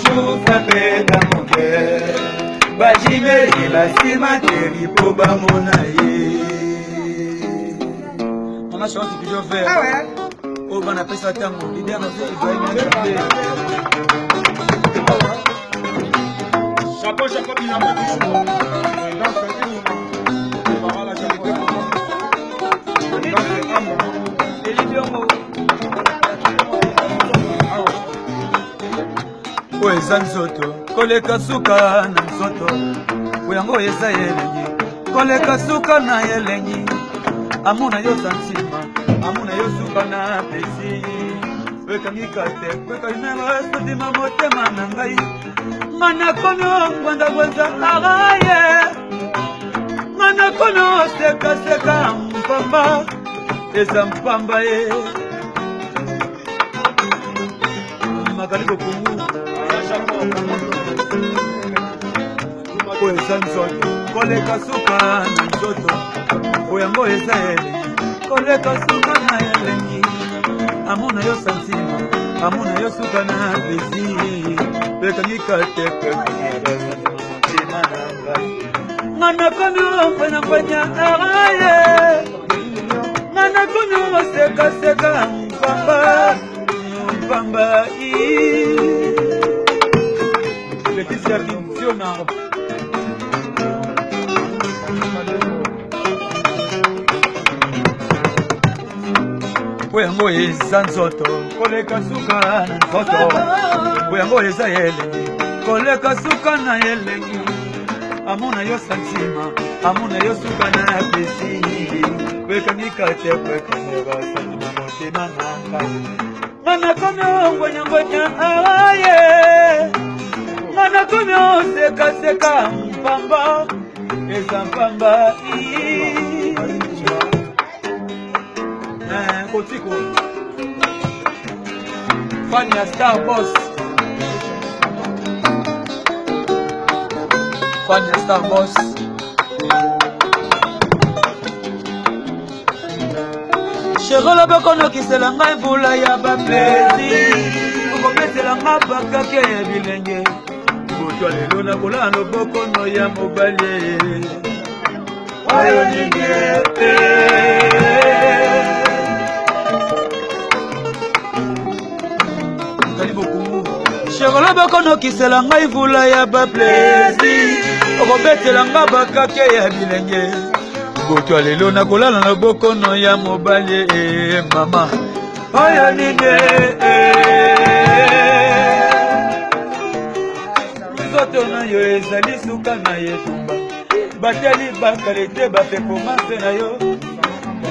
toujours frappé dans mon cœur. Bajimeli basimateri mpo bamona ye. Mama Charlotte Pigeon Vert. Ah ouais. Oyo bana pesa ntango leader na biso Ibrahim Nzambe. Chapeau, chapeau, bilamba toujours. Oyo eza nzoto koleka suka na nzoto, oyo yango eza elengi koleka suka na elengi. Amona yo santima, amona yo suka na pesi ekangi kate kwekaimelasotima motema na ngai nga nakomi ngwanzagwanza araye nga nakomi osekaseka mpamba eza mpamba ye Magali Bokungu oyo eza nzoto koleka suka na nzoto, oyo yango eza elengi koleka suka na elengi. Amona yo santima, amona yo suka na plaisir ekangi kate motema na ngai nga nakomi mpanyapanya aye nga nakomi osekaseka mpamba mpamba. Leticia Kinziona po yango eza nzoto koleka suka na nzoto, po yango eza elengi koleka suka na elengi. Amona yo santima, amona yo suka na pesi ekangi kate kwekamera santima motema na ngai nga nakomi ongwenyangwenya aye nga nakomi osekaseka mpamba eza mpamba. Kotiko fan ya Star Boss, fan ya Star Boss. Shekolo bokonokisela ngai mvula ya baplaisir, okopesela nga bakake ya bilenge botwa lelo nakolala lobokono ya mobali oyo nini. Kali bokungu shekolo bokonokisela ngai mvula ya baplaisir, okobetela nga bakake ya bilenge botwa lelo nakolala na bokono ya mobali mama oyo nini. Nzoto na yo ezali suka na etumba, batali bakalite baperformance na yo,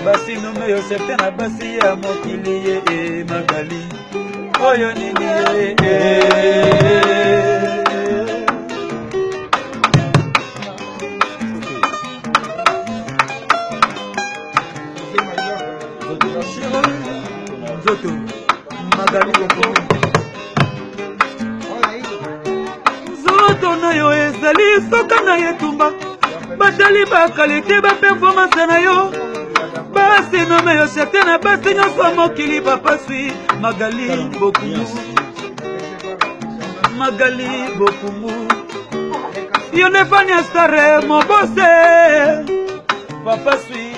basi nome yo certain na basi ya mokili ye. Magali oyo nini. Nzoto Magali Bokomi, nzoto na yo ezali soka na etumba, batali bakalite baperformance na yo, basi nome yo certain na basi nyonso mokili. Papaswi Magali Bokumu, Magali Bokumu, yo nde fani ya stare mobose. Papa swi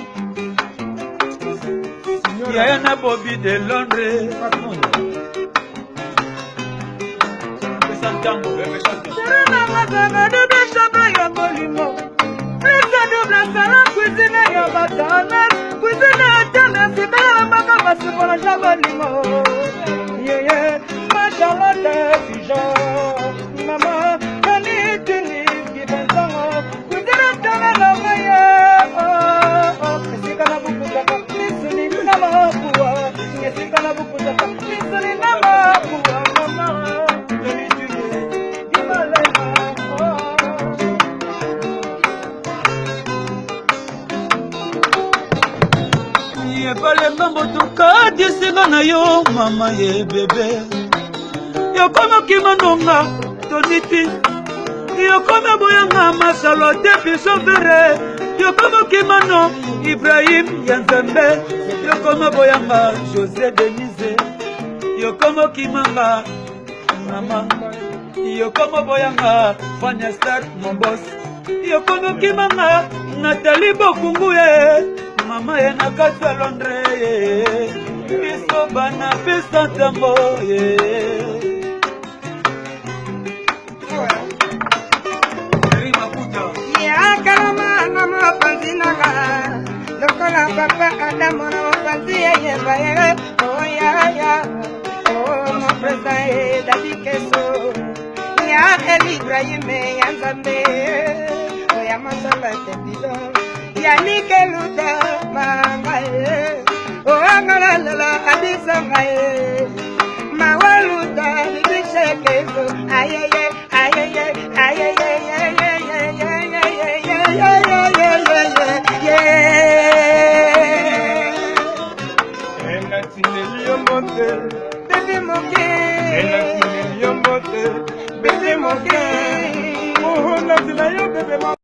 yaya na Bobi de Londres. Double chambre ya bolingo, plus double salon, cuisine ya batanas, cuisine ya tanas, belambaka basibola ja bolingo yeye machalate pigeon mama kanitini gibanzango cuisine tanga ye esika na bukutaka misuni na makuwa, esika na bukutaka misuni na makuwa mama. Yebale ngambo tokatisinga na yo mama ye bebe, yokomi okima nonga toniti, yokomi boyanga masalo te biso vere, yokomi okima no Ibrahim ya Nzambe, yokomi boyanga José Denise, yokomi okimanga mama. Yokomo boyanga Fania Star mon boss. Yokomo kimanga Nathalie Bokungu ye. Mama ye na kati ya Londres ye. Biso bana pesa ntambo ye. Yakalama na mopanzi nanga lokola papa Adamu na mopanzi yeyeba ye oyaya o mon président ye Dadi Keso ya El Ibrahim ya Nzambe oya masala te biso ya Nikeluta manga ye oangalalala abisanga ye mawaluta bibishekezo ayeye ayeye ayeye. Bébé moke, bébé moke, oh,